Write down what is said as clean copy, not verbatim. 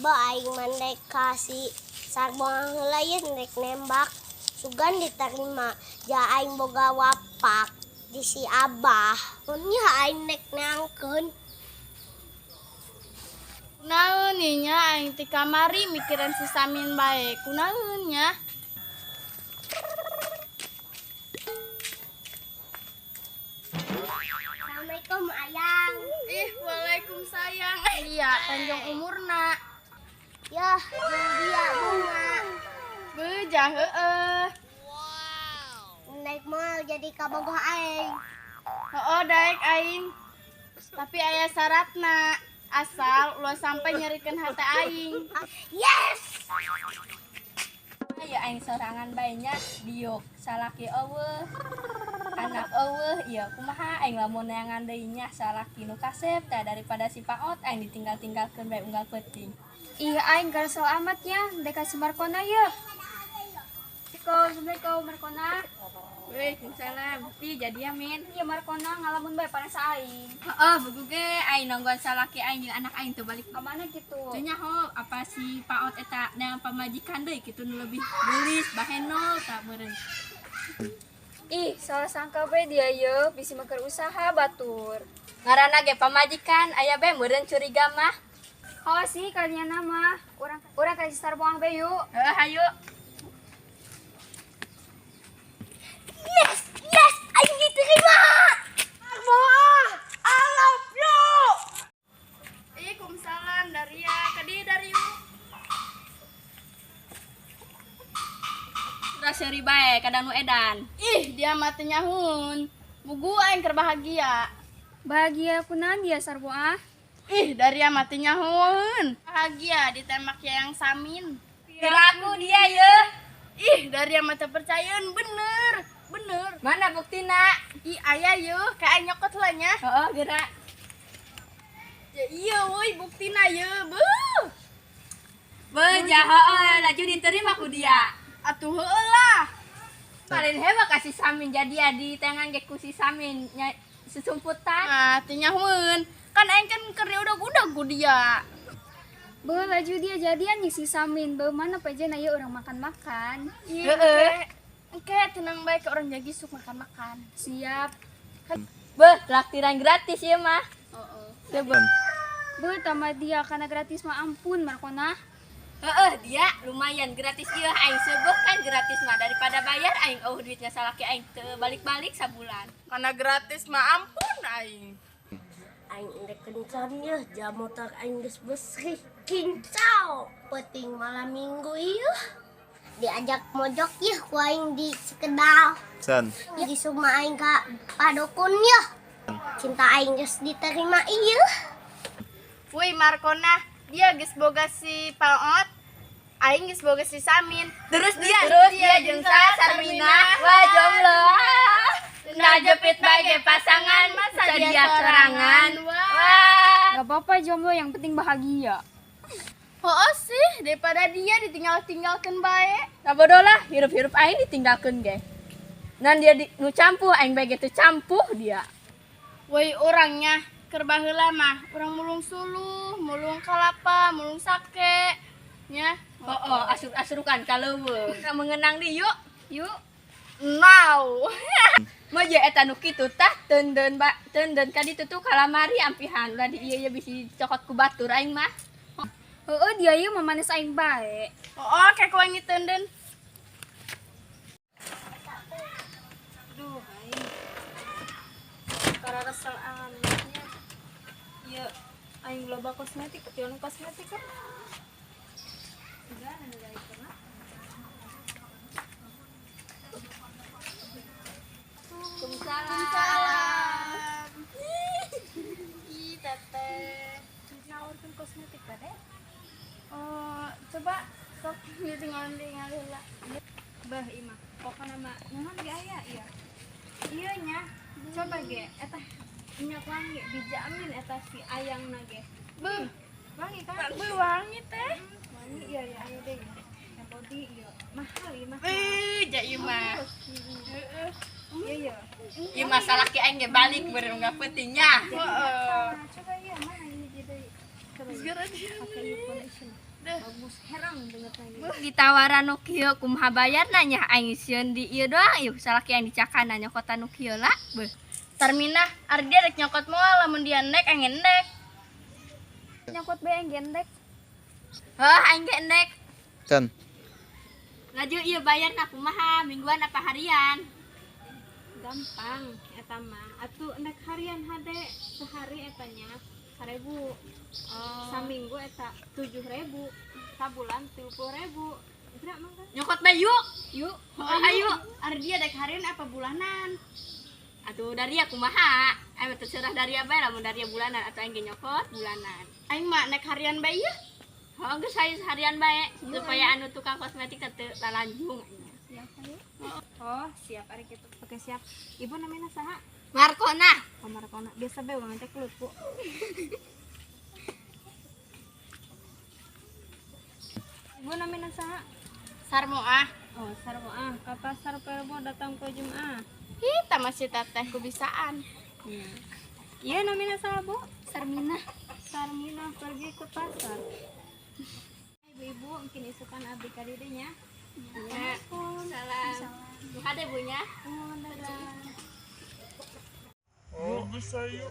Ba aing mah rek ka si Sarbong heula ieu rek nembak. Sugan diterima. Ja aing boga wapak di si Abah. Mun nya aing rek neangkeun. Kunaon nya aing ti kamari mikiran si Samin bae. Kunaon nya? Assalamualaikum ayang. Ih, waalaikumsalam. Iya, panjang umurna. Yah, dia bunga. Beuja heueuh. Naik moal jadi kabogoh aing. Heueuh daek aing. Tapi aya syaratna. Asal ulah sampai nyerikeun hate aing. Yes. Ayo aing sorangan bae nya diuk salaki eueuh. Anak eueuh ieu kumaha aing lamun neangan deui nya salaki nu kasep teh daripada si Paot aing ditinggal-tinggalkeun bae unggal peuting. Ih aing garesel amat ya, dek ka si Markona ye. Assalamualaikum Markona. Waalaikumsalam. Ih jadi ya Min. Iya Markona ngalamun bae panas aing. Heeh, buku ge aing nonggon salaki aing jeung anak aing teu balik. Ka mana kitu? Teu nyaho apa si Paot eta neang pamajikan deui kitu nu lebih geulis bahenol tah meureun. Ih, salah sangka bae dia ye, bisi mah keur usaha batur. Ngaranna ge pamajikan aya bae meureun curiga mah. Oh sih kalian nama urang ka si Sarbong bae yuk. Heuh hayu. Yes, yes, aing diterima. Sarbong, I love you. Ih, kumsalam Daria. Kadi Dariu. Raseri bae kadang nu edan. Ih, dia mah teu nyahun. Bugu aing keur bahagia. Bahagia kunaon dia Sarbo ah? Ih, Daria mah teu nyahun. Bahagia ditembak yang Samin. Piraku dia ye. Ih, Daria mah teu percayaeun bener. Bener. Mana buktina? Ih, aya yeuh, kayak nyokot lah nya. Heeh, gerak. Ya iya woi, buktina yeuh. Beuh. Beuh, heueuh, laju diterima ku dia. Atuh heueuh lah. Paling hebat kasih Samin jadi di tangan ge ku si Samin nya susumputan. Nah, teu nyahueun. Kan aing kan keur diudag-udag ku dia. Beuh laju dia jadian nih si Samin. Beuh mana pajen aya urang makan-makan. Ih, Heeh. engke tenang bae ke orang jagi sok makan-makan. Siap. Beuh, traktiran gratis ieu mah. Heeh. Beuh. Beuh tambah dia karena gratis mah ampun Markona. Heeh, dia lumayan gratis ieu aing seubeuh kan gratis mah daripada bayar aing eueuh duitnya salaki aing teu balik-balik sabulan. Karena gratis mah ampun aing. Aing rek kencan yeuh, jam motor aing geus bersih kincau. Penting malam minggu ieu. Diajak mojok yeuh ku aing di Cikedal. San. Di summa aing ka padukun yeuh. Cinta aing geus diterima ieu. Woi Markona, dia geus boga si Paot, aing geus boga si Samin. Terus dia jeung sa Sarmina. Wah jomblo. Nah jepit bae ge pasangan masa dia sorangan. Wah. Gak apa-apa jomblo yang penting bahagia. Oh sih, daripada dia ditinggal-tinggalkan bae. Nah bodoh lah, hirup-hirup aing ditinggalkeun ge. Nan dia di, nu campuh aing bae ge teu campuh dia. Woi orangnya keur baheula mah urang mulung suluh, mulung kalapa, mulung sake. Nya. Oh, asruk-asrukan ka leuweung. Mengenang di yuk. Yuk. Now. Mah je eta nu kitu tah teundeun ba teundeun ka ditu tuh kalamari ampihan ulah di ieu ye bisi dicokot ku batur aing mah. Heeh dia ieu mah manis aing bae. Oh, kayak ku aing diteundeun. Duh, aing. Kararesel amatnya. Ieu aing loba kosmetik, jualan kosmetik kan. Enggak, ada dari pernah. Waalaikumsalam. Ih, teteh. Nawarkeun kosmetik bade. Oh, coba sok ditinggal-tinggal heula. Bah, ieu mah. Pokona mah naon ge aya ieu. Ieu nya, coba ge eta minyak wangi dijamin eta si ayangna ge. Beuh, Wangi kan? beuh wangi teh. Wangi iya ya aya deui. Yang body ieu mahal ieu mahal. Beuh, ja ieu mah. Heeh. Iya iya. Ieu masalah ki aing ge balik beureum unggal peuting nya. Heeh. Nah, coba iya mana ini jadi. Coba ieu. Segera dia. Pakai ieu foundation. Bagus herang banget lagi. Ditawaran nu kieu kumaha bayarna nya aing sieun di ieu doang ieu salaki yang dicakan nyokotan nu kieu lah. Beuh. Tarminah, ari dia rek nyokot moal lamun dia nek aing endek. Nyokot bae aing gendek. Heuh aing ge endek. Can. Laju ieu bayarna kumaha mingguan apa harian? Gampang eta mah. Atuh nek harian hade sehari eta nya 1000. Oh. Saminggu eta 7000, sabulan 30.000. Gerak mangga. Nyokot bae yuk. Yuk. Oh, ayo. Ari dia dek harian apa bulanan? Atuh dari aku kumaha? Aing mah terserah dari bae lamun dari bulanan atau aing ge nyokot bulanan. Aing mah nek harian bae yeuh. Oh, geus hayu harian bae supaya anu tukang kosmetik teh lalanjung. Oh, siap ari kitu. Oke, siap. Ibu namanya saha? Markona. Oh, Markona. Biasa bae urang teh kelut, Bu. Ibu namanya saha? Sarmo ah. Oh, Sarmo ah. Ke pasar Perbo datang ke Jumat. Ih, tah masih teteh kubisaan. Iya, namanya saha, Bu? Sarmina. Sarmina pergi ke pasar. Ibu-ibu mungkin isukan abdi ka dieu nya. Ya. Salam. Hade bunya. Oh, dadah. Oh, geus ayo.